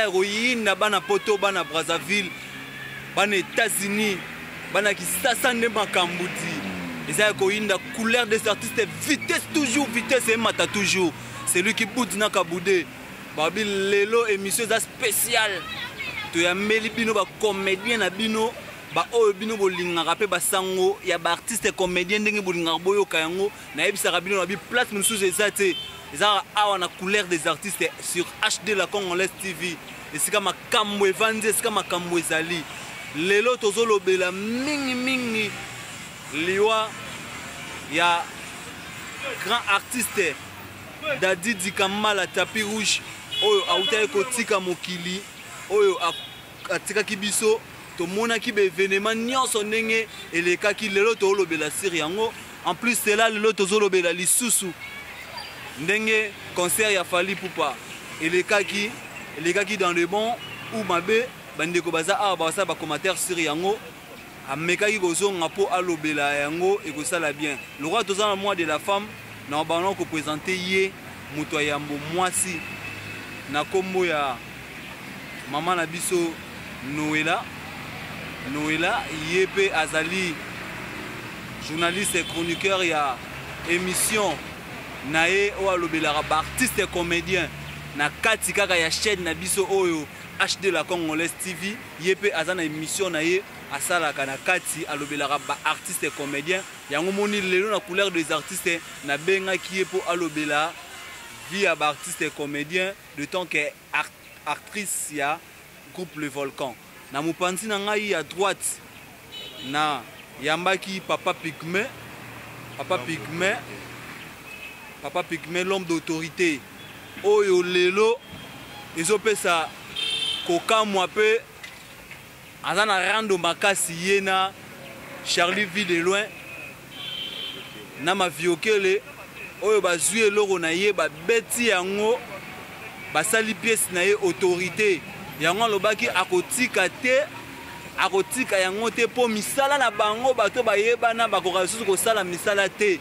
ya koyinda bana poto, bana Brazzaville, bana États-Unis, bana Kisasa nde makambo di. Eza ya koyinda, couleur des artistes, vitesse toujours, vitesse emata toujours. Celui qui boude na kaboude. Babi lelo émission eza spéciale. Toyambeli bino ba comédien na bino, ba oyo bino bolingaka pe basango ya ba artiste comédien ndenge bolingaka boyoka yango. Nayebisaka bino na bi place mosusu eza te. Eza awa na couleur des artistes sur HD la Congolaise TV. Esika makambo evandi, esika makambo ezali. Lelo tozolobela mingi mingi liwa ya grand artiste Dadi Dikambala tapis rouge oyo awutaki kotika mokili, oyo atikaki biso. Tomonaki ba événement nyonso ndenge elekaki. Lelo tozolobela sur yango. En plus cela, lelo tozolobela lisusu ndenge concert ya Fally Ipupa elekaki, elekaki dans le bon ou mabe. Bandeko baza awa basala ba commentaire sur yango. Amekaki kozonga po alobela yango ekosala bien. Lokola toza na mois de la femme, na bana ko présenter ye moto ya yambo mwasi na kombo ya mama na biso Noëlla. Noëlla ye pe azali journaliste et chroniqueur ya émission na ye oyo alobelaka ba artiste comédien na kati kaka ya chaîne na biso oyo HD la Congolaise TV. Ye pe aza na émission na ye asalaka na kati, alobelaka ba artiste comédien. Yango moni lelo na couleur des artistes na bengaki ye po alobela vie ya ba artiste comédien de tant que actrice ya groupe Le Volcan. Na mopanzi na ngai ya droite na yambaki Papa Pygmée, Papa Pygmée, Papa Pygmée, l'homme d'autorité oyo lelo ezopesa kokamwa pe aza na rando makasi ye na Charlie Vie de loin na Maviokele oyo bazwi eloko na ye babeti yango basali pièce na ye autorité. Yango alobaki akotika te, akotika yango te po misala na bango bato bayebana bakoka lisusu kosala misala te.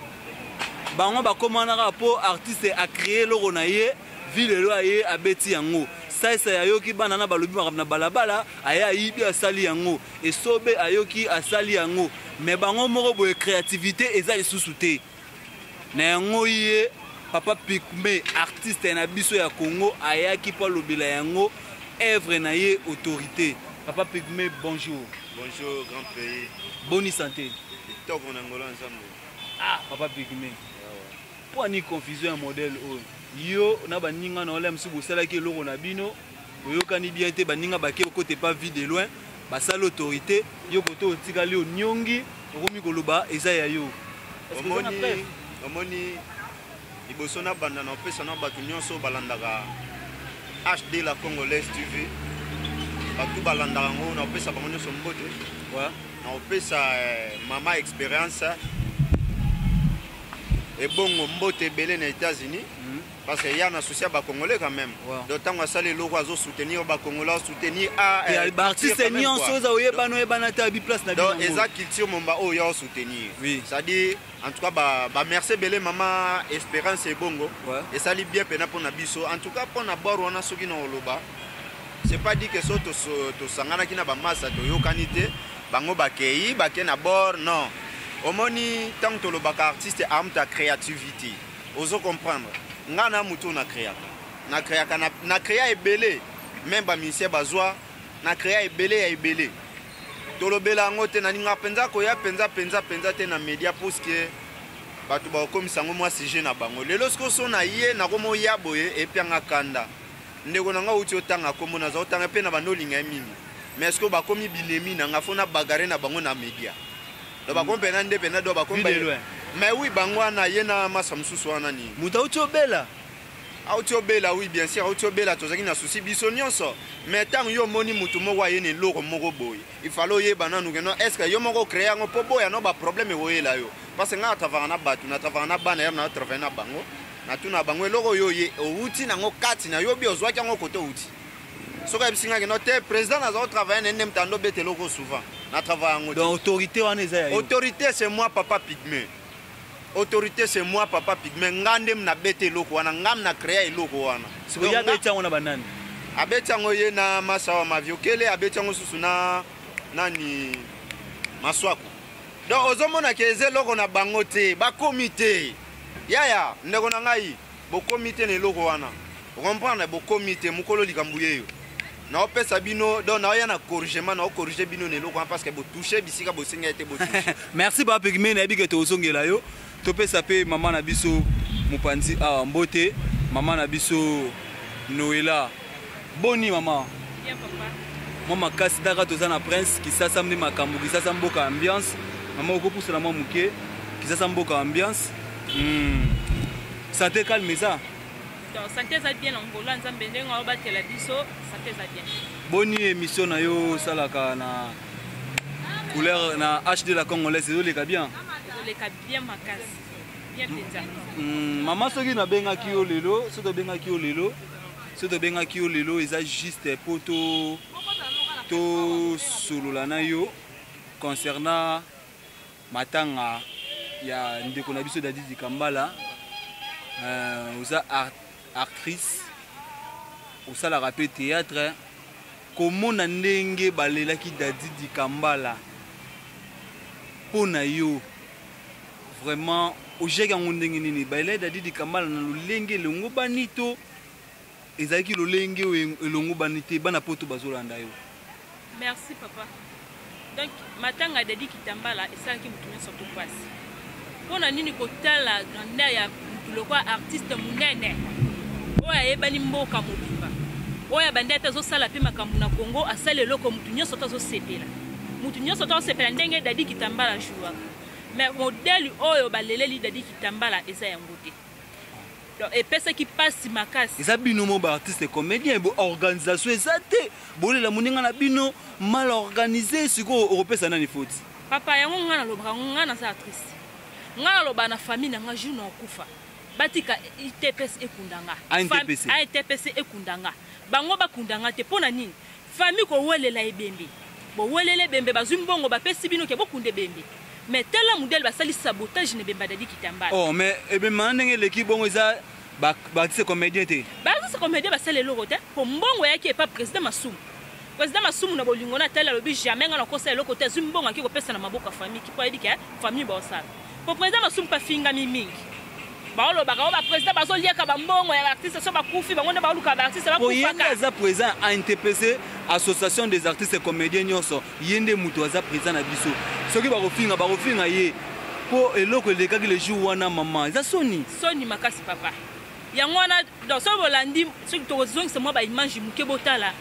Bango bakomanaka po artiste a créer eloko na ye, vie lelo aye abeti yango. Saisa ayoki bana na balobi makambo na balabala, aye ayibi asali yango. Esobe ayoki asali yango. Mais bango moko boye créativité eza lisusu te. Na yango ye Papa Pygmée artiste na biso ya Congo ayaki po alobela yango œuvre na ye autorité. Papa Pygmée, bonjour. Bonjour grand pays. Bonne santé. Kitoko na ngolo nzambe. Ah Papa Pygmée. Po ani confusion ya modèle oyo. Yo na baninga na olem su bosalaki eloko na bino, boyokani bien te, baninga bake kote pas vie de loin, basali autorité, yo kote otikali onyongi, okomi koloba eza ya yo. Est-ce que oza na preuve? Omoni liboso na banda na opesa na bato nyonso balandaka HD la Congolaise TV. Bato balandaka yango na opesa bango nyonso mbote. Na opesa mama expérience ebongo mbote ebele na États-Unis. Parce que y a un souci à Congolais quand même. Donc tant que ça les locaux azo soutenir ba Congolais soutenir a Et ba artiste culture quand même, nyonso quoi. za oyeba no yeba na ta bi place na Donc bino. eza culture momba oyo ya soutenir. C'est-à-dire en tout cas ba merci belé maman Espérance Ebongo. Et ça li bien pena pona biso. En tout cas pona bord wana soki na oloba. C'est pas dit que so to to sangana ki na ba massa to yokanite bango bakei bake na bord non. Omoni tant to lobaka artiste amta créativité. Ozo comprendre. Nga na mutu na créaka. Na créaka na créa ebele même ba musicien bazwa na créa ebele ya ebele. Tolobela yango te na ninga penza koya penza penza penza te na média parce que bato ba komisa ngo mwa sujet na bango. Lelo siko so na ye na komo ya boye et puis nga kanda. Ndeko na nga uti otanga kombo na za otanga pe na bando linga mingi. Mais est-ce que ba komi binemi na nga fona bagarrer na bango na média. Donc ba kompe na nde pe na do ba komba. Vide loin. Mais oui bango wana ye na masa mususu wana ni. Muta uti obela. Auti obela oui bien sûr auti obela tozaki na souci biso nyonso. Mais tant yo moni mutu moko aye ne loko moko boye. Il fallait oyeba nanu que non est-ce que yo moko créer yango po boya no ba problème ekoyela yo. Parce que nga travailler na batu, na travailler na bana ya na travailler na bango. Na tuna bango eloko yo ye outi nango kati na yo bi ozwaki yango kote outi. Soki ayebisi nga que non te président naza ko travailler na ndem tando bete eloko souvent. Na travailler yango. Donc autorité wana eza ya yo. Autorité c'est moi papa Pygmée. Autorité c'est moi papa Pygmée. Nga ndem na bete eloko wana, nga na créer eloko wana. Siko ya bete yango na banani? Abeti yango ye na Masawa Maviokele, abeti yango susu na nani Maswaku. Donc ozomona ke eza eloko na bango te, bakomi te. Yaya, ndeko na ngai, bokomi te na eloko wana. Comprendre, bokomi te, mokolo likambo yeyo. Naopesa bino, donc naoya na corrigement, naocorrige bino na eloko wana parce que botouche bisika bosenga ete botouche. Merci papa Pygmée, nayebi ke tozongela yo. Topesa pe mama na biso mopanzi awa mbote, mama na biso Noela. Boni mama? Bien papa. Mwa makasi daka toza na Prince Kisasa mde makambo, Kisasa mboka ambiance. Mama okopusana mwa moke, Kisasa mboka ambiance. Santé calme eza? Donc santé eza bien na ngolo Nzambe ndenge aobatela biso, santé eza bien. Boni émission na yo osalaka na couleur na HD la Congolaise ezoleka bien? Ezoleka bien makasi. Bien penza. Mama soki nabengaki yo lelo, soki tobengaki yo lelo, soki tobengaki yo lelo eza juste po to tosolola na yo concernant matanga ya ndeko na biso Dadi Dikambala. Oza actrice, osalaka pe théâtre. Komona ndenge balelaki Dadi Dikambala mpo na yo vraiment ojeki yango ndenge nini? Balelaki Dadi Dikambala na lolenge elongo bani to ezalaki lolenge oyo elongo bani te? Bana poto bazolanda yo. Merci papa. Donc matanga ya Dadi Kitambala esalaki mutu nyonso to pasi. Pona nini kotala grandeur ya mutu lokola artiste munene oyo ayebani mboka mobimba, oyo abandi ata azosala pe makambo na Congo, asali eloko mutu nyonso to azosepela, mutu nyonso to azosepela ndenge Dadi Kitambala jouaka. Mais modèle oyo baleleli Dadi Kitambala eza yango te. Donc epesaki pasi makasi. Eza bino mo ba artiste comédien, bo organisation eza te. Bolela moninga na bino mal organisé, sikoyo okopesa nani faute? Papa yango nga nalobaka nga naza actrice. Nga naloba na famille na nga jour na okufa. Batika ITPS ekunda nga. ANTPC. ANTPC ekunda nga. Bango bakunda nga te pona nini? Famille kowelela ebembe. Bowelela ebembe bazwi mbongo bapesi bino ke bokunda ebembe. Mais tala modèle basali sabotage na ebembe ya Dadi Kitambala. Oh mais ebembe wana ndenge eleki bongo eza ba artiste comédien te. Ba artiste comédien basali eloko te po mbongo eyaki epa président Masumu. Président Masumu na bolingo na tali alobi jamais nga nakosala eloko te, azwi mbongo aki kopesa na maboko ya famille ki po ayebi ke famille baosala. Po président Masumu pa fingami mingi. Baolobaka o ba président bazoliaka ba mbongo ya ba artiste so bakufi bango nde baoluka ba artiste Po ye nde bakufaka. aza président ya ANTPC, Association des artistes comédiens nyonso, ye nde moto aza président na biso. Soki bakofinga, bakofinga ye. Po eloko elekaki le jour wana mama, eza soni. Soni makasi papa. Yango wana donc soki bolandi, soki tokozongisa mwa ba image moke botala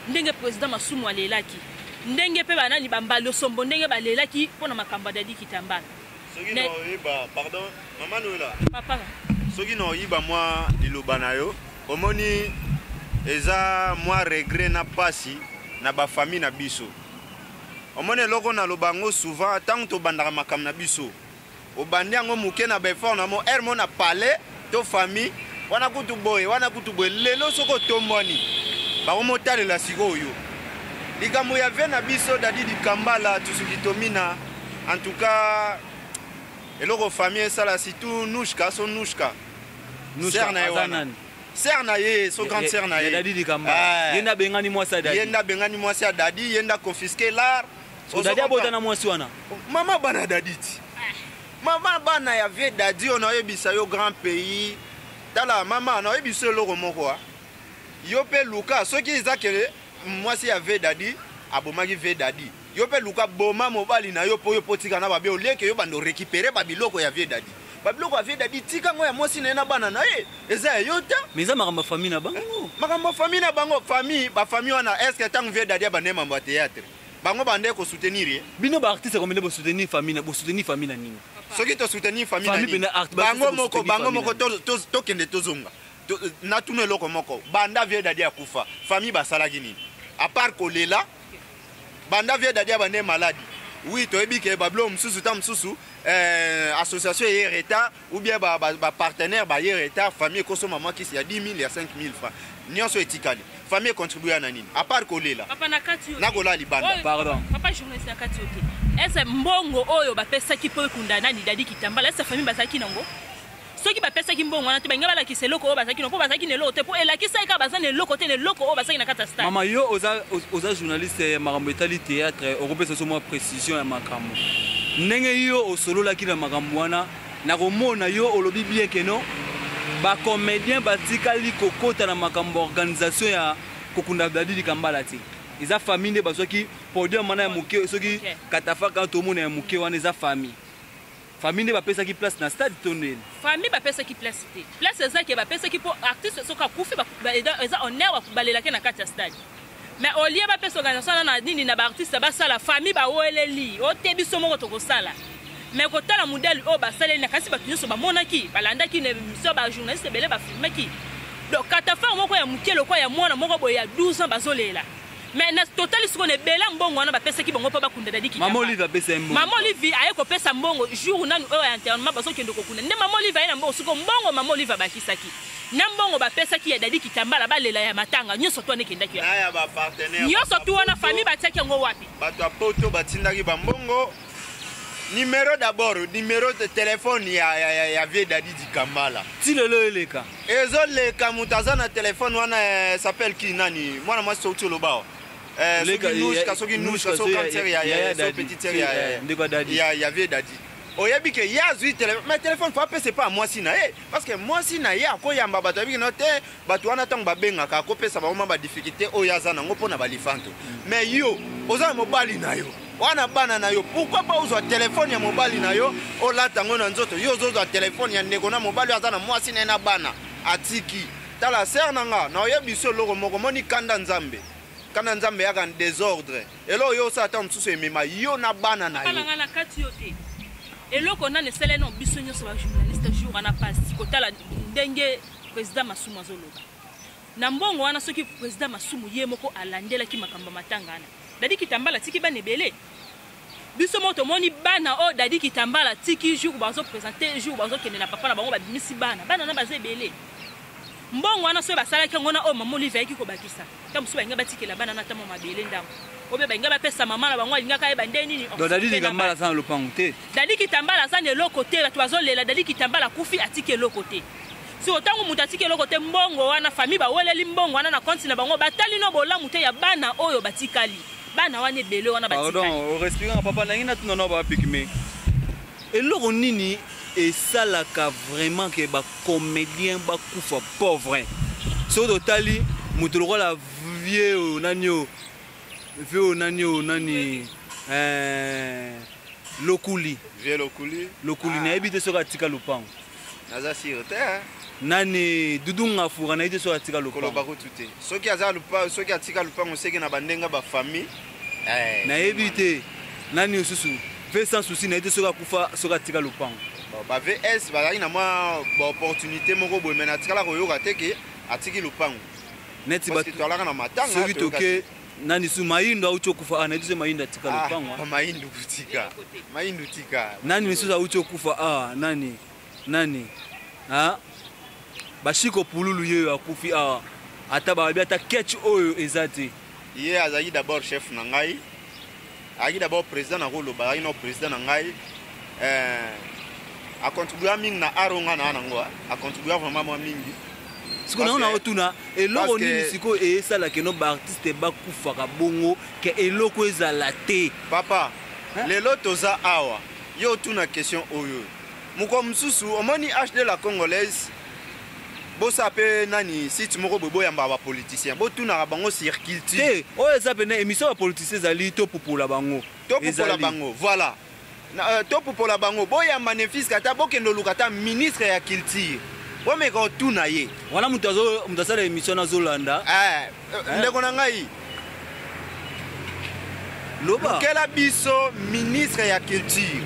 ndenge président Masumu alelaki, ndenge pe banani ba Mbali Osombo ndenge balelaki mpona makambo ya Dadi Kitambala. Soki na oyiba, pardon, mama Noela. Papa. Soki na oyiba mwa liloba na yo, omoni eza mwa regret na pasi na ba famille na biso. Omoni eloko na loba yango souvent tango tobandaka makambo na biso. Obandi yango moke na ba effort na mo, heure mo na palais to famille, wana kutu boye, wana kutu boye. Lelo soki otombwani, bakomotalela sikoyo. Likambo ya vie na biso Dadi Dikambala, Tusuki Tomina, en tout cas eloko famille esala surtout Nouchka, so Nouchka. Nouchka, Sœur na ye aza wana. nani? Sœur na ye, so grande sœur na ye. Ya Dadi Dikambala. Ye nde abengani mwasi ya Dadi. Ye nde abengani mwasi ya Dadi, ye nde aconfisque l'art. So Dadi abota na mwasi wana. Mama bana Dadi ti. Mama bana ya vieux Dadi oyo nayebisa yo grand pays. Tala mama nayebisa yo eloko moko ah. Yo pe luka soki eza ke mwasi ya vieux Dadi abomaki vieux Dadi. Yo pe luka boma mobali na yo po yo potika na babe olieke yo bando récupérer ba biloko ya vieux Dadi. Ba biloko ya vieux Dadi tika ngo ya mwasi na ye na bana na ye. Eza ya yo te. Mais eza makambo ya famille na bango. Makambo ya famille na bango, famille, ba famille wana est-ce que tango vieux Dadi abande mambo ya théâtre? Bango bande ko soutenir ye. Bino ba artiste combien bo soutenir famille na bo soutenir famille na nini? Soki to soutenir famille na Famille nini? pena art, ba Bango artiste bo moko, soutenir bango famille moko na nini? to kende tozonga. To, na tuna eloko moko. Banda vieux Dadi akufa, famille basalaki nini? À part kolela, banda vieux Dadi abande maladie. Oui, toyebi ke ba biloko mosusu, ta mosusu, association eye retard ou bien ba partenaire ba ye retard, famille ekosomba mwa kisi ya 10 000, ya 5 000 francs. Nyonso etikali. Famille contribue na nini? À part kolela. Papa na kati yo Na te. kola libanda. Oyo, Pardon. Papa journaliste na kati yo te. Est-ce mbongo oyo bapesaki po ekunda nani Dadi Kitambala, est-ce famille bazalaki nango? Soki bapesaki mbongo wana te, balingi balakisa eloko oyo bazalaki na, mpo bazalaki na eloko te, mpo elakisaki kaka baza na eloko te na eloko oyo bazalaki na kati ya stade. Mama, yo oza journaliste ya makambo etali théâtre, okopesa so mwa précision ya makambo ndenge yo osololaki na makambo wana. Nakomona yo olobi bien que non, bacomédien batikali kokota na makambo ya organisation ya kokunda Dadi Dikambala te. Eza famille nde bazwaki podium wana ya moke, soki katafaka tomona ya moke wana, eza famille. Famille nde bapesaki place na stade to ndeni? Famille bapesaki place te. Place eza ke bapesaki mpo artiste soki akufi, eza honneur, balelaki na kati ya stade. Mais au lieu bapesa organisation wana na nini na baartiste basala, famille baweleli ote biso moko tokosala. Mais kotala modèle oyo basaleli, na kasi bato nyonso bamonaki, balandaki na émission, bajournaliste ebele bafilmaki. Donc catafalque moko ya moke lokola ya mwana moko boye ya 12 ans, bazolela. Mais na totali sikoyo na ebele mbongo wana bapesaki bango mpo bakunda Dadi. Mama Olive apesa ye mbongo. Mama Olive aye kopesa mbongo jour nanu oyo ya enterrement, bazokende kokunda nde Mama Olive aye na mbongo. Sikoyo mbongo Mama Olive abakisaki na mbongo bapesaki ya Dadi Kitambala, balela ya matanga nyonso to wana ekendaki na ya bapartenaire. Nyonso tu wana, famille batiaki yango wapi? Bato ya poto batindaki bambongo. Numéro, d'abord numéro de téléphone ya vieux Dadi Dikambala. Ti lelo eleka. Ezoleka. Moto aza na telefone wana, s'appelle ki nani, mwana mwasi souti oloba awa. Soki Nushka, soki Nushka, soki grande sœur ya so petite sœur ya ndeko ya Dadi. Ya vieux Dadi. Oyebi ke ye azwi telefone, mais telefone faut apesa epa ya mwasi na ye, parce que mwasi na ye akoyamba bato. Ayebi kino te bato wana, ntango babengaka, akopesa bango mwa badifficulté oyo aza nango mpo na balifanto. Mais yo oza na mobali na yo wana, bana na yo, pourquoi pas ozwa telefone ya mobali na yo, olata yango na nzoto? Yo ozozwa telefone ya ndeko na mobali oyo aza na mwasi na ye na bana atiki. Tala, sœur na nga, na oyebi biso eloko moko, moni kanda Nzambe, kanda Nzambe eyaka en désordre. Eloko yo osala, ntango mosusu emema yo na bana na yo. Nga na kati yo te. Eloko nani esaleli na biso nyonso bajournaliste jour wana pasi, kotala ndenge président Masumu azoloba na mbongo wana. Soki président Masumu ye moko alandelaki makambo ya matanga wana, Dadi Kitambala atiki bana ebele. Biso moko tomoni bana oyo Dadi Kitambala atiki jour bazoprésente, jour bazokende na papa na bango, babimisi bana. Bana na baza ebele. Mbongo wana, soki basalaki yango na oyo Mama Olive ayaki kobakisa, ta mosusu balinga batikela bana na tamo mabele ndambo, obe balinga bapesa mama na bango, alingaka ayeba nde nini. Donc Dadi Dikambala aza na lopango te? Dadi Kitambala aza na eloko te. Bato bazolela, Dadi Kitambala akufi, atiki eloko te. Siko ntango moto atiki eloko te, mbongo wana, famille baweleli mbongo wana na konti na bango, batali no bolamu te ya bana oyo batikali, bana wana ebele wana batikali. Pardon, orespiranga papa nangi natuna nao bapikime, eloko nini esalaka vraiment ke bacomédien bakufa pauvre? Soki totali moto lokola vieux oyo nani, oyo vieux oyo nani, oyo nani, Lokuli. Vieux Lokuli. Lokuli, nayebi te soki atika lopango. Naza sûr te, hein. Nani, Dudu Ngafura, nayebi te soki atika Koloba lopango. Kutu te, soki aza lupa, soki atika lupango, seki na bandenge bafamille, eh. Nayebi te nani lisusu, ve sans souci, nayebi te soki akufa, soki atika lopango. Bon, ba VS bazalaki na mwa baopportunité moko boye, mais natikala koyoka te ke atiki lupango. Neti Parce que toalaka na matanga. Soki toyoka toke nani su, Maindo auti okufa, ah, nayebi te soki Maindo atika Ah, lopango, ah. Maindu tika, Maindu tika. Nani lisusu auti okufa? Ah, nani nani, ah? Bashiko Pululu, ye oyo akufi awa, ata balobi ata ketch oyo eza te. Ye azalaki d'abord chef na ngai, azalaki d'abord président. Na koloba azalaki na président na ngai, acontribua mingi na art oyo ngai na nango, acontribua vraiment mwa mingi. Sikoyo nango naotuna eloko nini sikoyo esalaka eno baartiste bakufaka bongo, ke eloko ezala te? Papa, lelo toza awa, yo otuna question oyo. Moko mosusu omoni HD la Congolaise, bosala mpe nani, site moko boye, boyambaka bapoliticien, botunaka bango sur culture. Te, oyo eza pene émission ya bapoliticien, ezali topupola bango. Topupola bango, voilà. Topupola bango, boyamba nefiske, ata bokende oluka ata ministre ya culture, bomeka otuna ye. Wana moto asala émission nazolanda. Ndeko na ngai. Loba. Lukela biso ministre ya culture,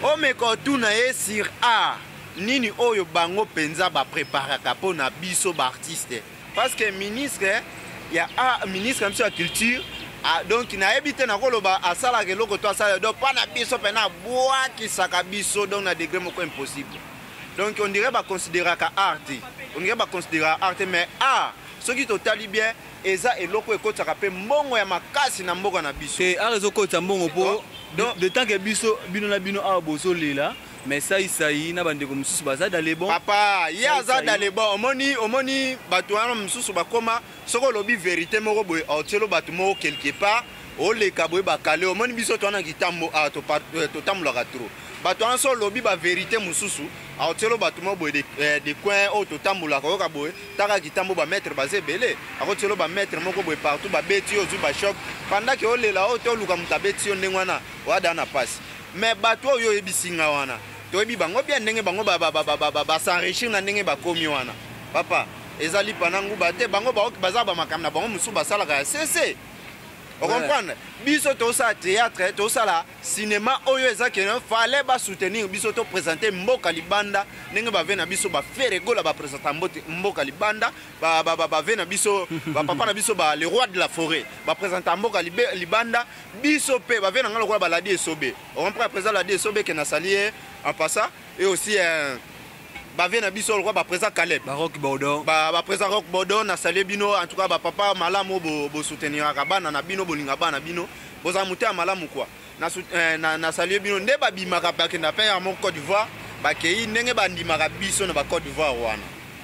omeka otuna ye sur art nini oyo bango mpenza bapreparaka mpo na biso baartiste. Parce que ministre ya art, ministre na biso ya culture, ah, donc nayebi te nakoloba asalaka eloko to asala. Donc mpa na biso mpena abwakisaka biso, donc na degré moko impossible. Donc on dirait baconsidéraka art te, on dirait baconsidéraka art te. Mais art, soki totali bien, eza eloko ekotisaka mpe mbongo ya makasi na mboka na biso. Te, art ezokotisa mbongo mpo de tant que biso, bino na bino awa bozolela. Mais saisai na bandeko mosusu baza dans les bons. Papa, ye aza dans les bons. Omoni, omoni bato wana mosusu bakoma, soki olobi vérité moko boye, otielo bato moko quelque part, oleka boye bakale. Omoni biso to wana kitambo, ah, totambolaka trop. Bato wana so olobi ba vérité mosusu, aotielo bato moko boye de coin oyo totambolaka, oyoka boye, taka kitambo ba maître baza ebele, akotielo ba maître moko boye partout, babeti yo, ozwi ba choc pendant ke olela oyo te, oluka moto abeti yo ndenge wana, oada na pasi. Mais bato oyo oyebisi nga wana, toyebi bango bien ndenge bango bas'enrichir na ndenge bakomi wana. Papa, eza lipa na nguba te. Bango baza bamakambo na bango mosusu basalaka ya sese. Ocomprendre, biso tosala théâtre, tosala cinéma, oyo eza ke fallait basoutenir biso, toprésente mboka libanda ndenge bave na biso baFerre Gola, baprésenta mboka libanda, bave na biso bapapa na biso ba le roi de la forêt, baprésenta mboka libanda. Biso mpe bave na nga lokola baladi esobe, ocomprendre, président Ladi Esobe ke nasali ye en passant, et aussi bave na biso lokola baprésident Caleb. Barock Bordeaux. Baprésident Rock Bordeaux, nasali bino. En tout cas, bapapa malamu, bosouteniraka bana na bino, bolinga bana bino, bozala motema malamu quoi. Nasali bino nde babimaka, bakenda mpe ya moko Côte d'Ivoire, bakei ndenge bandimaka biso na bacôte d'Ivoire wana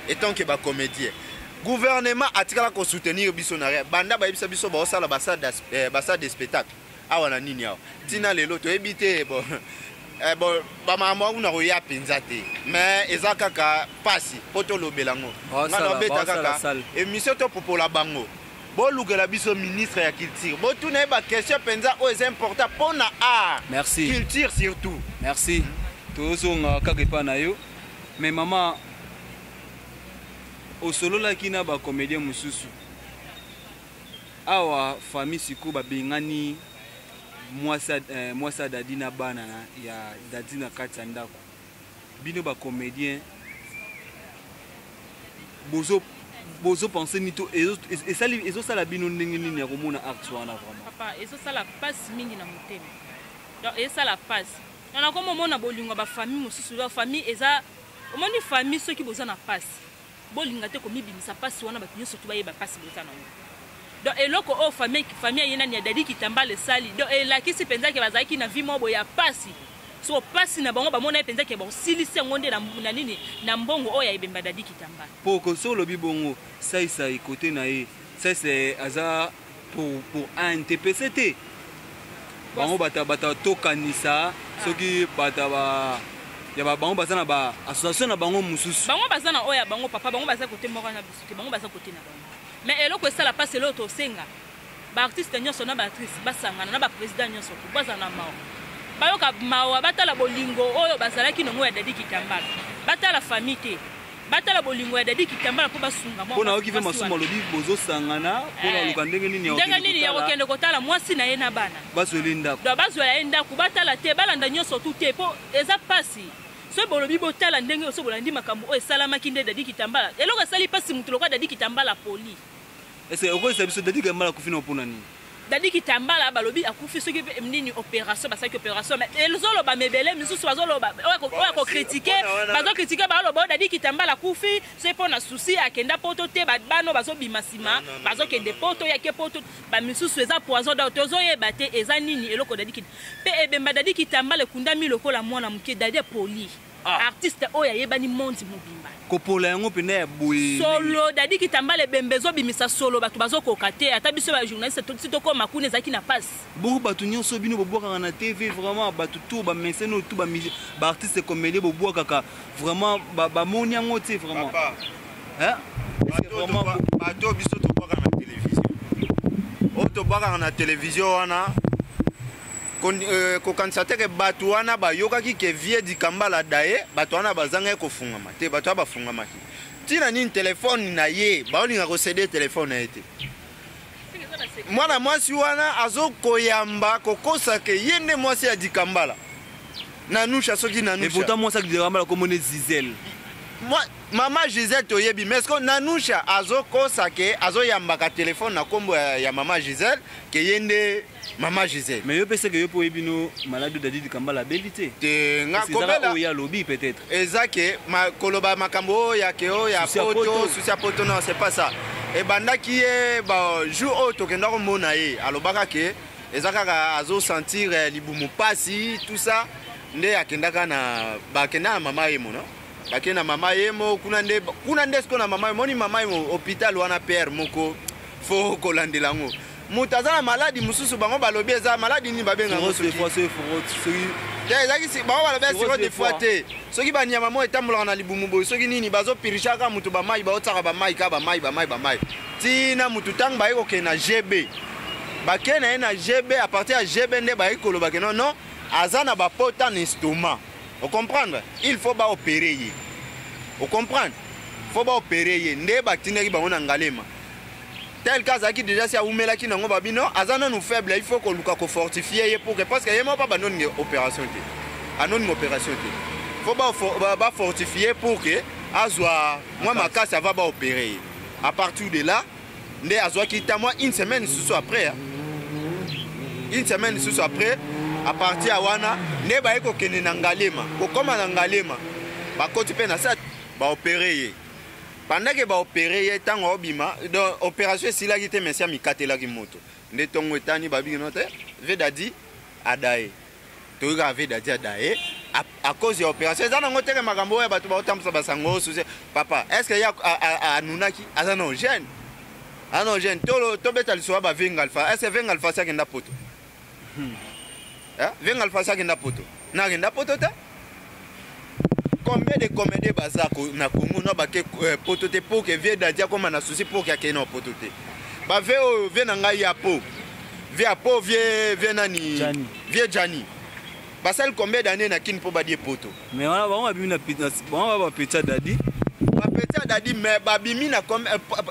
etant que bacomédien. Gouvernement atikala kosoutenir biso na rien banda bayebisa biso baosala basalle de spectacle awa na nini awa. Ntina lelo toyebi te. Bon, bon, bamakambo akuna koya mpenza te, mais eza kaka pasi mpo tolobela yango. Nga nabeta kaka émission, topopola bango, bolukela biso ministre ya culture, botuna ye baquestion mpenza oyo eza important mpo na art. Merci. Culture surtout. Merci. Tozonga kaka epai na yo. Mais mama, osololaki na bacomédien mosusu awa, famille sikoyo babengani mwasi ya Dadi na bana ya Dadi na kati ya ndako. Bino bacomédien bozopense nini to ezosala bino ndenge nini ya komona acte wana vraiment? Papa, ezosala mpasi mingi na motema. Donc ezosala mpasi na nakoma omona bolingo ya bafamille mosusu. Donc famille eza, omoni, famille soki boza na mpasi, bolinga te komibimisa mpasi wana, bato nyonso to bayeba mpasi boza nango. Donc eloko oyo famille aye nani ya Dadi Kitambala esali, donc elakisi mpenza ke bazalaki na vie moko boye ya mpasi. So mpasi na bango, bamona ye mpenza ke bakosilisi yango nde na nini, na mbongo oyo ya ebemba Dadi Kitambala. Po so olobi bongo, saisai kote na ye, saisai aza pour ANTPC te. Bango bata tokanisa soki bata ba ya bango baza na ba association na bango mosusu. Bango baza na oyo ya bango, papa. Bango baza kote moko na biso te. Bango baza kote na bango. Mais eloko esala mpasi, eloko tosenga, baartiste nyonso na baactrice basangana na baprésident nyonso to bazala na mawa, bayoka mawa, batala bolingo oyo bazalaki nango ya Dadi Kitambala. Batala famille te, batala bolingo ya Dadi Kitambala mpo basunga. Mpo nayoki mpe Masumu alobi bozosangana mpona luka ndenge nini. Ndenge nini ya kokende kotala mwasi na ye na bana. Bazweli ndako. Donc bazwela ye ndako, batala te, balanda nyonso tu te, mpo eza mpasi. Soki bolobi botala ndenge so bolandi makambo oyo esalamaki nde Dadi Kitambala, eloko esali mpasi, motu lokola Dadi Kitambala poli. Est-ce okoyesa biso Dadi Kitambala akufi na mpona nini? Dadi Kitambala, balobi akufi soki nini, opération, basalaki opération. Mais ezoloba mebele misusu bazoloba, oyo akocritiquer, bazocritiquer, baloba oyo Dadi Kitambala akufi soki mpo na susi akenda poto te, bano bazobima nsima bazokende poto, yake poto, bamisusu eza poison. Donc tozoyeba te eza nini eloko Dadi mpe ebemba Dadi Kitambala ekundami lokola mwana moke. Dadi apoli. Ah. Artiste oyo ayebani monde mobimba. Kopola yango mpenza ya boye. Solo Dadi Kitambala, ebembe ezobimisa solo, bato bazokoka te. Ata biso bajournaliste si tokóma kuna, ezalaki na pasi. Bongo bato nyonso bino bobwakaka na TV, vraiment bato to bamesene oyo to baartiste comédien bobwakaka, vraiment bamoni yango te vraiment? Bato biso tobwakaka na télévision, oyo tobwakaka na télévision wana, kokanisa te ke bato wana bayokaki ke vie Dikambala daye. Bato wana bazangaki kofungama te. Bato wana bafungamaki ntina nini? Telefone na ye, baolinga kocéder telefone na ye te. Mwana mwasi wana azokoyamba kokosa ke ye nde mwasi ya Dikambala, Nanusha soki Nanusha. Et pourtant mwasi ya Dikambala komona Gisele. Mama Gisele toyebi, mais ce Nanusha azokosa ke azoyambaka telefone na nkombo ya mama Gisele, ke ye nde mama Gisele. Mais yo mpe seke yo mpe oyebi no maladi Dadi Dikambala abeli te? Te, nga kobela oyo alobi peut-être. Eza ke koloba makambo oyo ya ke oyo ya poto, susi ya poto, non, c'est pas ça. Ebandaki ye ba jour oyo tokenda komona ye, alobaka ke eza kaka azosentir libumu pasi, tout ça. Nde akendaka na bakenda na mama Yemo, no? Bakende na mama Yemo kuna nde, kuna nde sikoyo na mama Yemo, moni mama Yemo hôpital wana père moko fo kolandela yango. Moto aza na maladi mosusu, bango balobi eza maladi nini babenga yango? Soki te, ezalaki bango balobi cirrhose de foie te, soki banyama moko etambolaka na libumu boye, soki nini, bazopirishaka moto bamai, baotiaka bamai kaka bamai bamai bamai ntina motu. Ntango baye kokende na GB, bakei na ye na GB, à partir ya GB nde baye koloba ke non, non, aza na bapota na estomac, ocomprendre, il faut baopérer ye, ocomprendre, faut baopérer ye. Nde batindaki bango na Ngalema. Tel que azalaki déjà si awumelaki nango, babino aza nanu faible, il faut koluka kofortifier ye pour que, parce que ye moko mpa bandoningi opération te, anoningi opération te, faut bafortifier pour que azwa mwa makasi avant baopérer ye. À partir de là nde azwaki ta mwa une semaine lisusu après, hein. Une semaine lisusu après, à partir ya wana nde baye kokende na Ngalema. Kokóma na Ngalema, bakoti mpe na sa baopérer ye. Pendant ke baopérer ye, ntango aobima, donc opération esilaki te, mais si amikatelaki moto nde ntongo etani, babiki no te, vieux Dadi adaye. Toyoki kaka vieux Dadi adaye à cause ya opération. Eza nango teke makambo oyo bato baotambwisa basango susi. Papa, est ce que ye anunaki? Aza no jeune, aza no jeune. Tobeta lisolo ya bavenga Alpha. Est ce que Venga Alpha si akenda poto? Venga Alpha si akenda poto? Na akenda poto te. Combien de comédien baza na Congo no bake poto te pour que vieux Dadi akoma na souci pour que akende na poto te? Bave oyo, vieux na ngai ya po, vieux ya po, vieux nani? Jani. Vieux Jani, basali combien d'année na Kini mpo badie poto? Mais wana bango babimi na bango ba bapeti ya Dadi. Bapeti ya Dadi, mais babimi na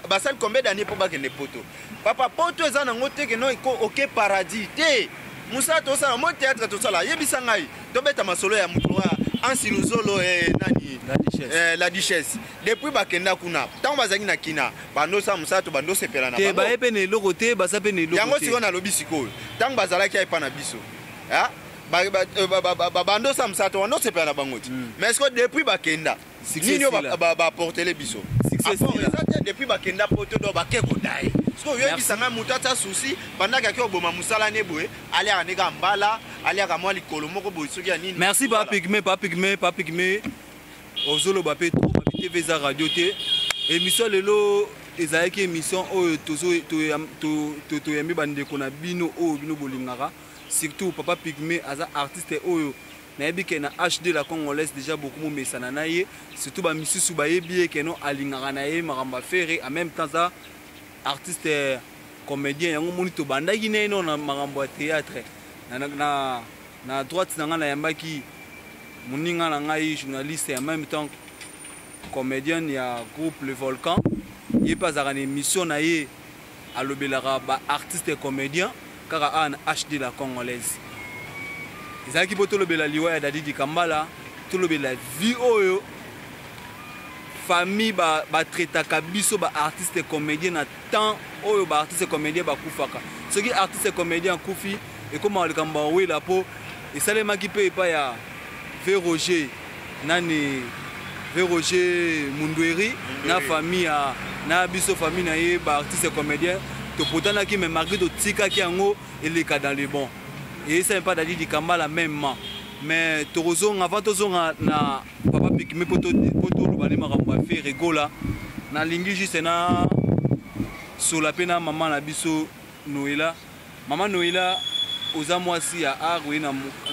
basali combien d'année mpo bakende poto? Papa, poto eza nango te ke no oke paradis te. Mosala tosala mo théâtre tosala, yebisa ngai, tobeta masolo ya moto wa Ansi Luzolo, nani? La Duchesse. La Duchesse. Depuis bakenda kuna, ntango bazalaki na kina, bandosala mosala to bandosepela na te bango. Baye mpe na eloko te, baza mpe na eloko yango te. Sikoyo nalobi, sikoyo ntango bazalaki epa na biso, ah, bandosala mosala to bandosepela na bango te. Mais sikoyo depuis bakenda, Succès nini oyo esila. Baportele biso? Succès Apport esila. eza te. Depuis bakenda poto, do bake kodaye. Sikoyo oyebisa ngai, moto atia souci pendant ake oboma mosala ne boye, aliaka nde kaka mbala, aliaka mwa likolo moko boye, soki ya nini. Merci. Voilà. Pa Pygmée, pa Pygmée, pa Pygmée, ozoloba mpe trop. Babi TV eza radio te. Émission lelo ezalaki émission oyo toyambi bandeko na bino oyo bino bolingaka, surtout papa Pygmée. Aza artiste oyo nayebi ke na HD la Congolaise déjà beaucoup momesana na ye, surtout bamisusu bayebi ye ke no alingaka na ye makambo ya Ferre, en même temps aza artiste comédien. Yango moni tobandaki na ye no na makambo ya théâtre. Na droite na ngai nayambaki moninga na ngai, journaliste en même temps comédienne ya groupe Le Volcan. Ye mpe azalaka na émission na ye, alobelaka baartiste comédien kaka awa na HD la Congolaise. Ezalaki mpo tolobela liwa ya Dadi Dikambala, tolobela vie oyo famille batraitaka biso baartiste comédien na temps oyo baartiste comédien bakufaka. Soki artiste comédien akufi, ekomaka likambo ya wela, mpo esalemaki mpe epai ya vieux Roger nani, vieux Roger Mundweri na famille ya na biso, famille na ye baartiste comédien topotanaki, mais malgré totikaki yango eleka dans le bon. Eyesami mpa Dadi Dikambala mêmement. Mais tokozonga, avant tozonga na papa Pygmée mpo toloba nde makambo ya Ferre Gola, nalingi juste na sola mpe na mama na biso Noela. Mama Noela, oza mwasi ya art, oye na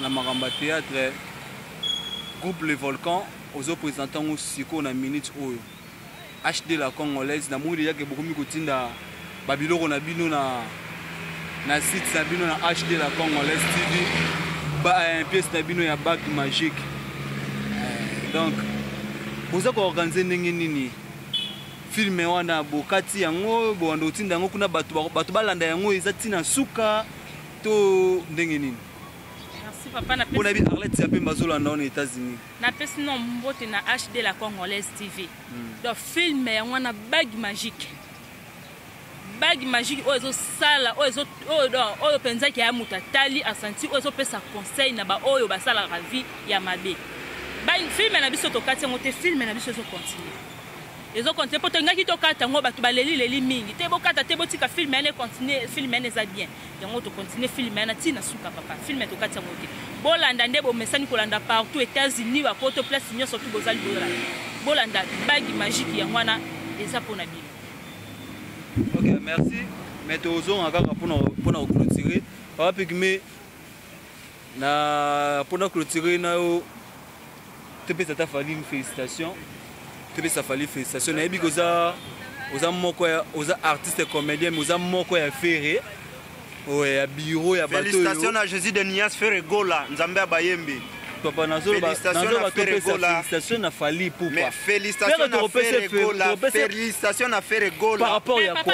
makambo ya théâtre, groupe Le Volcan ozoprésente yango sikoyo na minute oyo. HD la Congolaise, namoni déjà ke bokomi kotinda babiloko na bino na site na bino na HD la Congolaise TV, ba pièce na bino ya bague magique. Donc boza koorganiser ndenge nini film wana? Bokati yango, bowanda kotinda yango kuna, bato balanda yango, eza ntina suka to ndenge nini? Merci papa. Mpona bi Arlette ya Pemba azolanda wana États-Unis. Napesi no mbote na HD la Congolaise TV. Donc film yango wana bague magique, bague magique oyo ezosala oyo mpenzaki ya moto atali asanti, oyo ezopesa conseil na baoyo basalaka vie ya mabe. Film na biso tokati yango te, film na biso ezocontinue. Ezo continuer po tolingaki tokata yango, bato baleli leli mingi te, bokata te, botika film yana econtinue, film yana eza bien. Yango tocontinue film yana ti na suka papa. Film tokati yango te. Bolanda nde bomesani kolanda partout, États-Unis, bapoto, place nyonso tu bozali bolanda. Bolanda bague magique yango wana eza pona bino. Ok, merci. Mais tozonga kaka mpona koclôturer. Papa Pygmée, na mpona clôturer na yo, topesa ata Fally une félicitation. Topesa Fally félicitation. Nayebi koza oza moko ya oza artiste comédien, mais oza moko ya Ferre. Ouais, ya bureau ya bato. Félicitations na Jésus de Nias Ferre Gola, Nzambe ya Bayembe. Papa nazoloba topesa félicitation na Fally Ipupa. Mais félicitations na Ferre Gola, félicitations na Ferre Gola. Par rapport ya quoi?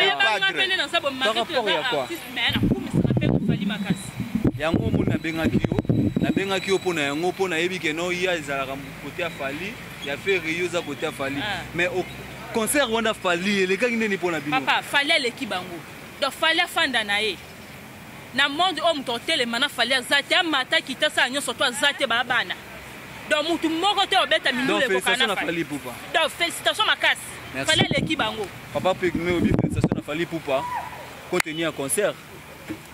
Par rapport ya quoi? Yango omoni nabengaki yo, nabengaki yo mpona yango, mpo nayebi ke no ya ezalaka côté ya Fally, ya Ferre, yo oza côté ya Fally. Mais au concert wana Fally elekaki ndeni mpona bino? Papa, Fally aleki bango. Donc Fally afanda na ye. Na monde oyo moto otelema na Fally aza te, amata kita sala nyonso to aza te ba bana. Donc mutu moko te obeta mindule ekoka na Fally Ipupa. Donc félicitations makasi. Fally aleki bango. Papa Pygmée obi félicitations na Fally Ipupa compte tenu ya concert.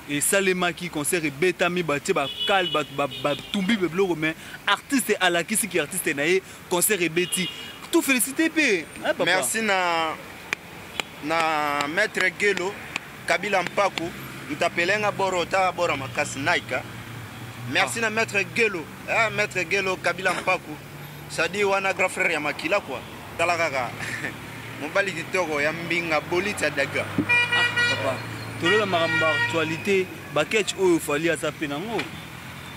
Esalemaki concert ebetami, batie bakale, batumbi biloko, mais artiste alakisi ki artiste na ye, concert ebeti. Tout félicité pe, hein, papa. Merci na maître Gelo Kabila Mpaku, mtapelenga boro ta bora makasi Nike. Merci na maître Gelo, hein, maître Gelo Kabila Mpaku. Ça dit wana grand frère ya makila quoi. Tala kaka. Mobali kitoko ya mbinga bolita daga. Ah, papa. Tolola makambo actualité, ba catch oyo Fally aza pe nango.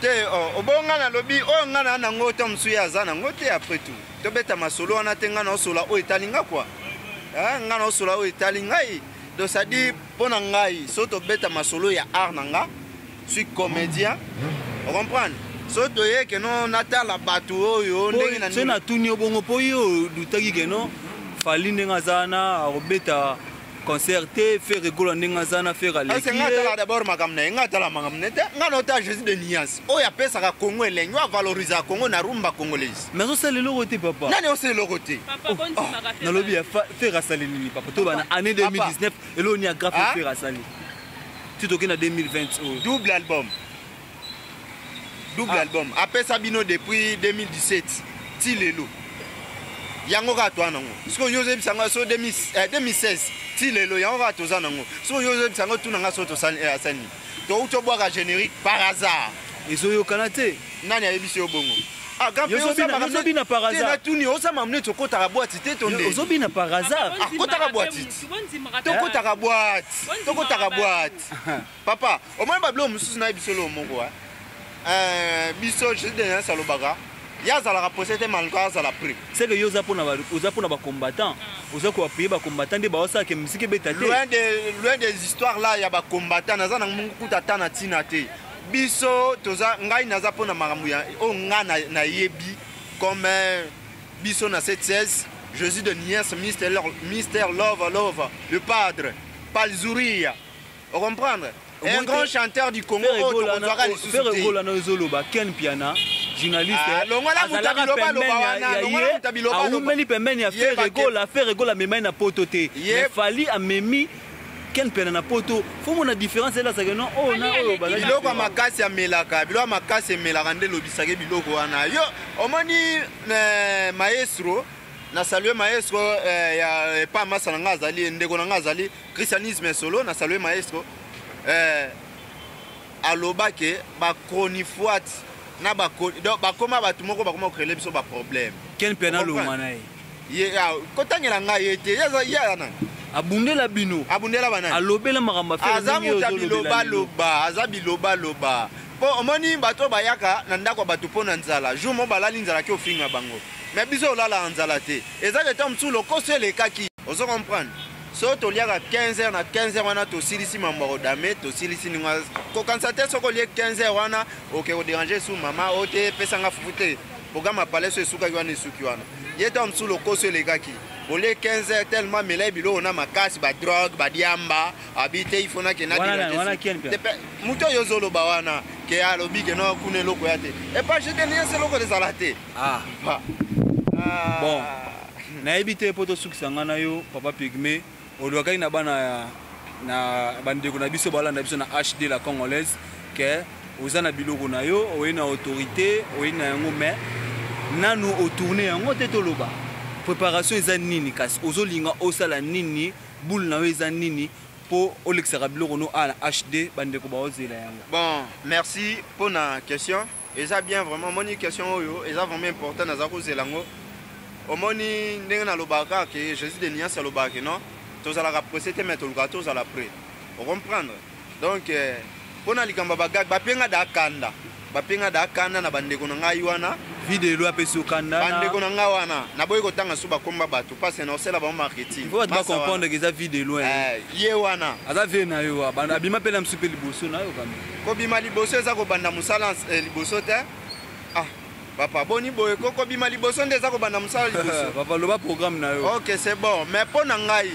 Te, oh, obonga na lobi oyo nga na nango to musu ya za nango te après tout. Tobeta masolo wana te nga na osola oyo etali nga quoi. Hein, nga na osola oyo etali ngai. Donc ça dit pona ngai, so tobeta masolo ya art na nga, suis comédien. On comprend? So toye ke no natala bato oyo ndenge na nini. Natuni yo bongo po yo dutaki ke no Fally ndenge aza na akobeta concert te, Ferre Gola ndenge aza na Ferre aleki. Ese nga tala d'abord makambo na ye, nga tala makambo na ye te. Nga na ota Jésus de Nuance. Oyo apesaka Congo elengi, oyo avalorisaka Congo na rumba congolaise. Mais azosala eloko te papa. Nani osala eloko te? Papa, bondimaka te. Nalobi ya Ferre asali nini papa? To bana année 2019 eloko ni ya graphe Ferre asali. Ti toke na 2020 oyo. Double album. Double album. Apesa bino depuis 2017 ti lelo. Yango kaka toza nango. Sikoyo yo ozoyebisa nga so 2016 ti lelo yango kaka toza nango. Sikoyo yo ozoyebisa nga tuna nga so tosali asali nini. Touti obwaka générique par hasard. Ezoyokana te. Nani ayebisi yo bongo? Ah, grand Yo frère, ozobina, osama ozobina par te, hasard. natuni, osama mneti okotaka boîte te to nde? Ozobina par hasard. Ah, kotaka boîte. Tokotaka boîte. Tokotaka boîte. Papa, omoni ba biloko mosusu na biso lo moko, hein. Biso, je dis na salobaka. Ya azalaka posé te malgré azala prix. C'est que yo oza pona ba, oza pona ba combattant. Oza ko appuyer ba combattant nde ba osala ke musique ebeta te. Loin de, loin des histoires là ya ba combattant, naza na mungu kuta ta na tina te. Biso toza ngai naza pona makambo ya o nga na, na yebi comme biso na 716 Jésus de Niès, Mister Love, Mister Love, Love, le padre, Palzouria. Vous comprenez? Un grand chanteur du Congo, Ferre oh, Gola toko na- zwaka lisusu Ferre te. Gola na ozoloba, Ken Piana, journaliste, Ah, longola moto azalaka abiloba pembeni loba ya- wana, ya longola ye, moto abiloba loba. aumeli pembeni ya Ye Ferre bake- Gola, Ferre Gola amemai na poto te. Ye- Mais Fally amemi Ken Piana na poto. Faut mona différence ela sake non, oh, na Fally oyo aleki bazali Biloko ya différent. makasi amelaka, biloko ya makasi emelaka nde lobisaki biloko wana. Yo, omoni, maestro, na salue maestro, ya, epa masa na nga azali, ndeko na nga azali, christianisme solo, na salue maestro. Alobake ba chronifoite na ba donc bakoma bato moko bakoma créer biso ba problème. Ken Piana Comprends? longwa na ye. Ye, ah, kotangela ngai ye te, ye aza, ye aza nani? Abundela bino. Abundela ba nani? Alobela makambo affaire Aza ndenge moto ya ozolobela biloba lelo. loba, aza biloba loba. Po omoni bato bayaka na ndako ya bato mpo na nzala. Jour mo balali nzala ki ofinga bango. Mais biso olala nzala te. Eza ke tango mosusu lokoso elekaki. Ozo comprendre? So toliaka 15 heures na 15 heures wana tosilisi mambo ya kodame, tosilisi ninga. Kokanisa te soki olie 15 heures wana, oke kodéranger su mama, oyo te, pesanga fufu te. Programme ya palais so esukaki wana, esuki wana. Ye tango mosusu lokoso elekaki. Olie 15 heures tellement melai biloko na makasi, ba drogue, ba diamba, abi te, il faut na ke na Wana na, déranger wana su. kien pia. Te pe, moto oyo ozoloba wana, ke alobi ke no kuna eloko ya te. E pas, je te dis, c'est eloko ezala te. Ah. Ba. Ah. Bon. Nayebi te mpo tosukisa ngai na yo papa Pygmée, olobakaki na bana na bandeko na biso balanda biso na HD la Congolaise ke oza na biloko na yo, oye na autorité, oye na yango, mais nanu otourne yango te. Toloba préparation eza nini? Kasi ozolinga osala nini? Boule na yo eza nini mpo olekisaka biloko no a na HD? Bandeko baozela yango. Bon, merci mpona question. Eza bien vraiment. Omoni, question oyo eza vraiment important. Naza kozela yango. Omoni ndenge nalobaka ke Jésus de nuance alobaka ke non, tozalaka pressé te, mais tolukaka tozala prêt. Ocomprendre? Donc mpona likambo ya bagag, bapenga da kanda, bapenga da kanda na bandeko na ngai wana. Videlo apesi okanda. Bandeko na ngai wana, naboyi kotanga so bakomba bato parce na osala bango marketing. Il faut bato bacomprendre ke eza vie de loin. Ye wana. Aza vie na yo, abima mpe na mosu mpe liboso na yo kame. Kobima liboso eza kobanda mosala liboso te. Ah papa, boni boye ko? Kobima liboso nde eza kobanda mosala liboso? Papa, loba programme na yo. Ok, c'est bon. Mais mpo na ngai,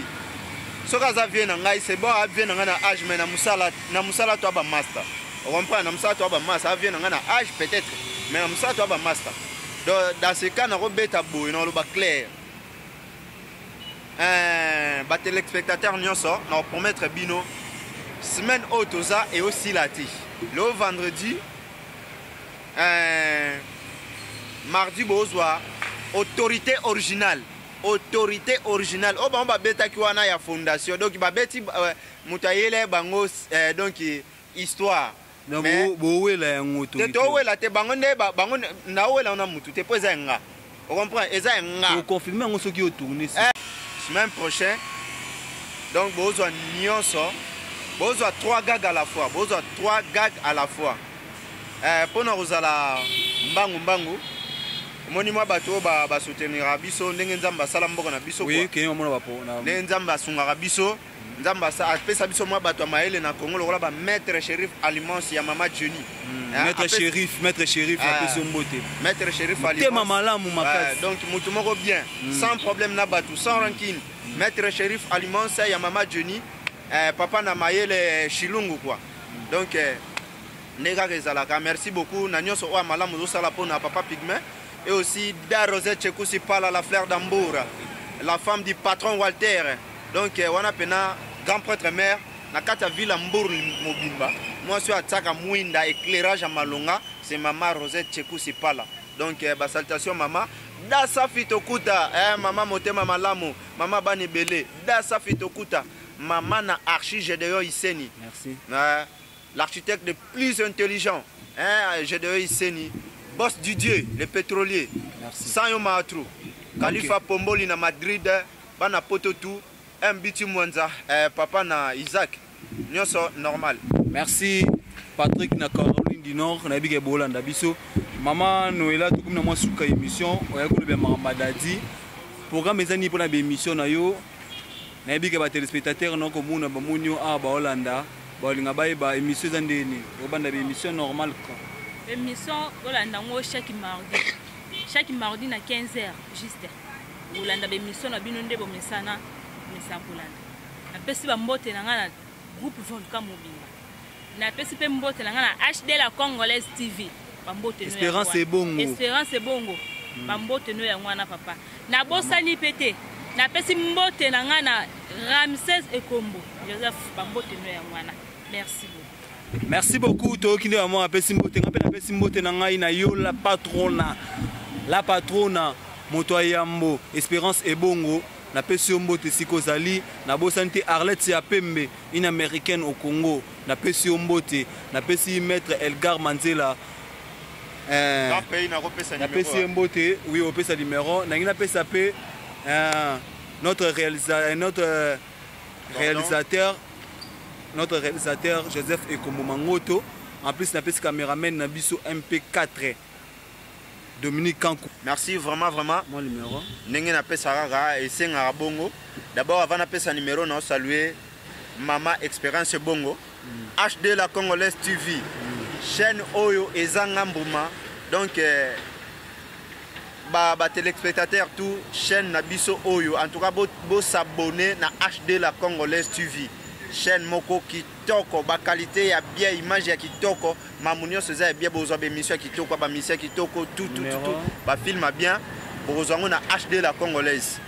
soki aza vie na ngai, c'est bon, avie na ngai na âge, mais na mosala, na mosala to bamaster. Ocomprendre? Na mosala to bamaster. Avie na ngai na âge peut-être, mais na mosala to bamaster. Donc dans ce cas, nakobeta boye, nakoloba clair, batéléspectateur nyonso, nakopromettre bino, semaine oyo toza eosila te, le vendredi, mardi, bozwa autorité originale. Autorité originale oyo bango babetaki wana ya fondation. Donc babeti, moto ayele bango, donc histoire. Bowela yango. Te, towela te. Bango nde bango naowela wana mutu te, mpo eza ya nga. Ocomprend? Eza ya nga. Oconfirme yango soki otourne. Semaine prochaine, donc bozwa nyonso, bozwa trois gags à la fois, bozwa trois gags à la fois. Mpona kozala mbangu mbangu, omoni mwa bato oyo basoutenira biso ndenge Nzambe asala mboka na biso, ndenge Nzambe asungaka biso. Nzambe apesa biso mwa bato ya mayele na Congo lokola bamaître Shérif Alimence ya mama Jenny. Maître Shérif, maître Shérif, apesi yo mbote. Maître Shérif. Motema malamu makasi. Donc motu moko bien, sans problème na bato, sans rancune. Maître Shérif Alimence ya mama Jenny, papa na mayele Shilungu quoi. Donc nde kaka ezalaka. Merci beaucoup na nyonso oyo ya malamu ozosala mpona papa Pygmée. Et aussi Da Rosette Chekusi Pala, la fleur d'Ambour, la femme du patron Walter. Donc wana pena grand prêtre mère na kati ya ville ya Mbour mobimba, mwasi oyo atiaka mwinda, éclairage ya malonga, c'est mama Rosette Chekusi Pala. Donc basalutation mama Da Safi Tokuta, mama motema malamu, mama bana ebele, Da Safi Tokuta, mama na archi Gédéon Iseni. Merci. L'architecte le plus intelligent, hein, Gédéon Iseni, boss du Dieu, le pétrolier. Merci. Sanyo Maatru, Khalifa, okay. Pomboli na Madrid, bana poto tout, Mbiti Mwanza, papa na Isaac, nyonso normal. Merci Patrick na Caroline du Nord, nayebi ke bolanda biso. Mama Noela, tokomi na mwa suka émission. Oya koloba makambo dadi, programme eza nini mpona baémission na yo? Nayebi ke batéléspectateur na komona, bamoni yo awa, baolanda, baolinga bayeba émission eza ndenge nini. Obanda baémission normal quoi? Émission olanda yango chaque mardi, chaque mardi na 15 heures juste. Kolanda baémission na bino nde bomesana, bomesana kolanda. Napesi bambote na ngai na groupe Volcan mobimba. Napesi mpe mbote na ngai na HD la Congolaise TV, bambote. Espérance Ebongo. Espérance Ebongo, bambote no yango wana papa. Nabosani mpe te, napesi mbote na ngai na Ramses Ekombo Joseph, bambote no yango wana. Merci beaucoup. Merci beaucoup. Toyoki nde mama apesi mbote. Ngai mpe napesi mbote na ngai na yo, la patrona, la patrona, moto ya yambo, Espérance Ebongo, napesi yo mbote esika ozali. Nabosani te Arlette ya Pembe, une Américaine au Congo, napesi yo mbote. Napesi maître Elgar Manzela, napesi ye mbote. Oui, opesa numéro nangi. Napesa mpe notre réalisateur Joseph Ekombo Mangoto. En plus napesi caméraman na biso MP4 Dominique Kanku. Merci vraiment, vraiment. Mon numéro. Ndenge napesaka kaka, esengaka bongo. D'abord, avant napesa numéro, na saluer mama Expérience Bongo, HD la Congolaise TV, chaîne oyo ezanga mbuma. Donc ba téléspectateur tout, chaîne na biso oyo, en tout cas bosabonner na HD la Congolaise TV, chaîne moko kitoko, baqualité ya bien, image ya kitoko, mamu nyonso eza ya bien. Bozwa baémission ya kitoko, bamission ya kitoko, tout, tout, tout, tout, bafilm ya bien, bokozwa yango na HD la Congolaise.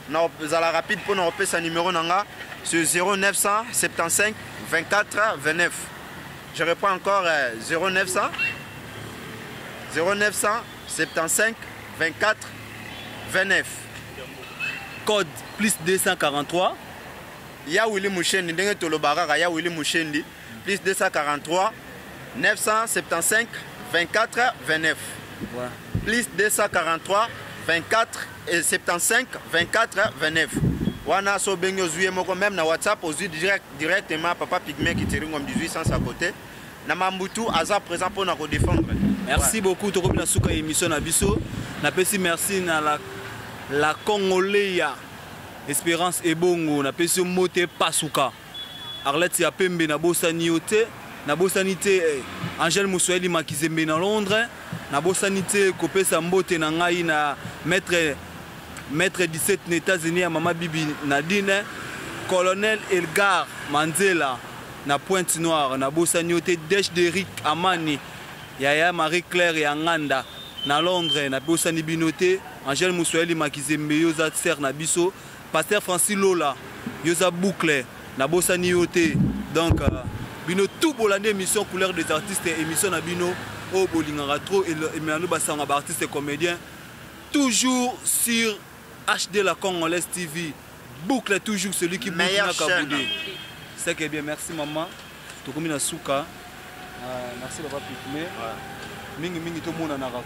Nazala rapide mpo na kopesa numéro na nga sur 0975 24 29. Je reprends encore 0900 0975 24 29. Code plus 243. Ya Willy Mushendi, ndenge tolobaka kaka ya Willy Mushendi, plus 243 975 24 29. Ouais. Plus 243 24 et 75 24 29. Wana so bengi ozwi ye moko même na WhatsApp ozwi directement papa Pygmée Kitiringom 1800 à côté. Na Mambutu aza présent pour na ko défendre. Merci beaucoup tokomi na suka émission na biso. Napesi merci na la Congolais Espérance Ebongo, napesi yo mbote pasuka. Arlette ya Pembe na bosani yo te, na bosani te Angèle Moussoeli Makizembe na Londres, na bosani te kopesa mbote na ngai na maître 17 na États-Unis ya Mama Bibi Nadine, Colonel Elgar Manzela na Pointe Noire, na bosani yo te Desh Derrick Amani, Yaya Marie-Claire ya Nganda na Londres, na bosani bino te Angèle Moussoeli Makizembe yo za sœur na biso, Pasteur Francis Lola yo za boucle, na bosani yo te. Donc bino tout bolande émission couleur des artistes, émission na bino o bolingaka trop et melando basanga ba artistes et comédiens toujours sur HD la Congolaise TV. Boucle toujours celui qui boucle Meilleure na chaîne. Kaboudé. C'est que bien, merci maman. Tokomi na suka. Merci papa Pygmée. Ouais. Mingi mingi to mona na quoi.